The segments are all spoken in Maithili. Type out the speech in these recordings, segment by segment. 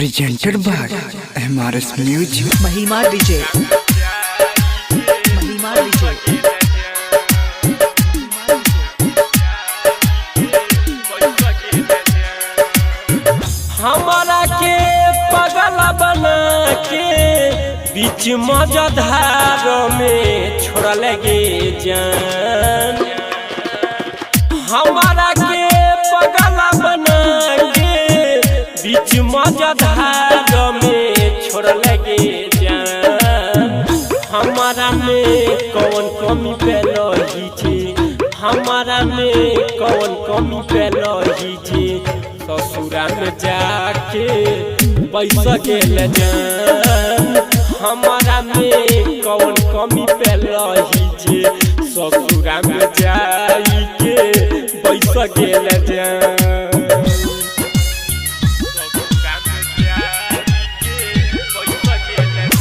Presented by MRS Music. Mahima Vijay. Mahima Vijay. हमारा के पगल बना के बीच मझधार में छोड़ लगे जान। हमारा के पगल बना के बीच मझधार में छोड़ लगे जान। हमारा में कौन कमी पैलही छे, हमारा में कौन कमी पैलही छे, ससुरा में जाके पैसा गेल जान। हमारा में कौन कमी पैलही छे, ससुरा में जाई के पैसा गेल जान।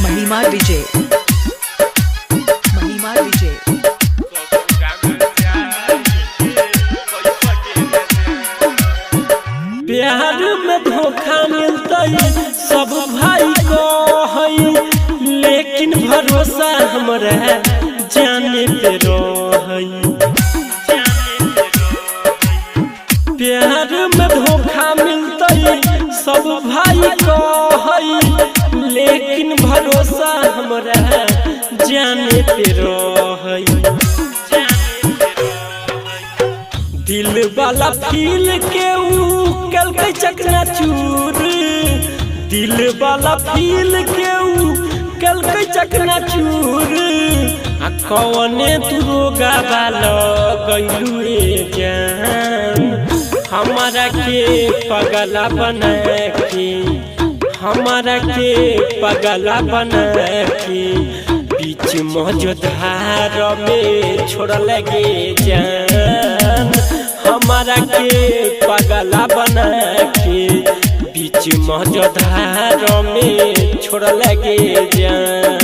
Mahima Vijay. Mahima Vijay. प्यार में धोखा मिलता सब भाई को है, लेकिन भरोसा हमरा जाने पे रहे। प्यार में धोखा मिलता सब भाई को है, लेकिन भरोसा हमरा जाने पे रहे। दिल वाला फील के ऊ कल चकना चूर, दिल वाला फील के ऊ कल चकना चूर। आ कौने तू रोगा वाला गइलू रे जान, हमारा के पगला बना के, हमारा के पगला बना के बीच मझधार में छोड़ लगे जान। हमारा के पगला बना के बीच मझधार में छोड़ लगे जान।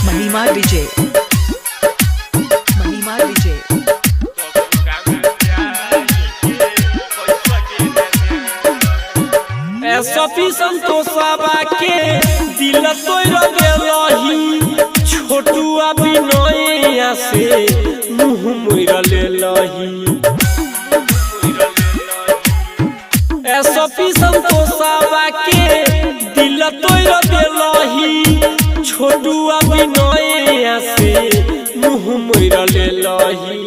Mahima Vijay. Mahima Vijay. SP संतोषाबा के दिल तोड़ देलही, छोटुआ विनय से मुँह मोड़ लेलही। एसपी संतोषाबा के दिल तोड़ देलही, छोटुआ विनय से मुँह मोड़ लेलही।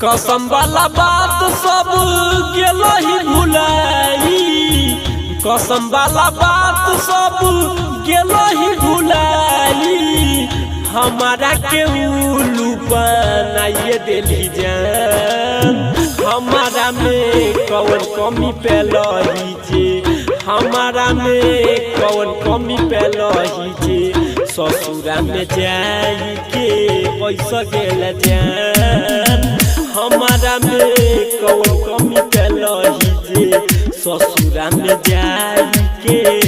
कसम वाला बात सब गेलही भुलाई, कसम वाला बात सब गेलही भुलाई। हमारा के उल्लू बनाइए देली जान। हमारा में कौन कमी पैलही जे, हमारा में कौन कमी पैलही जे, ससुरा में जाई के पैसा गेल जान। हमारा में कौन कमी पैलही जे, ससुरा में जाई के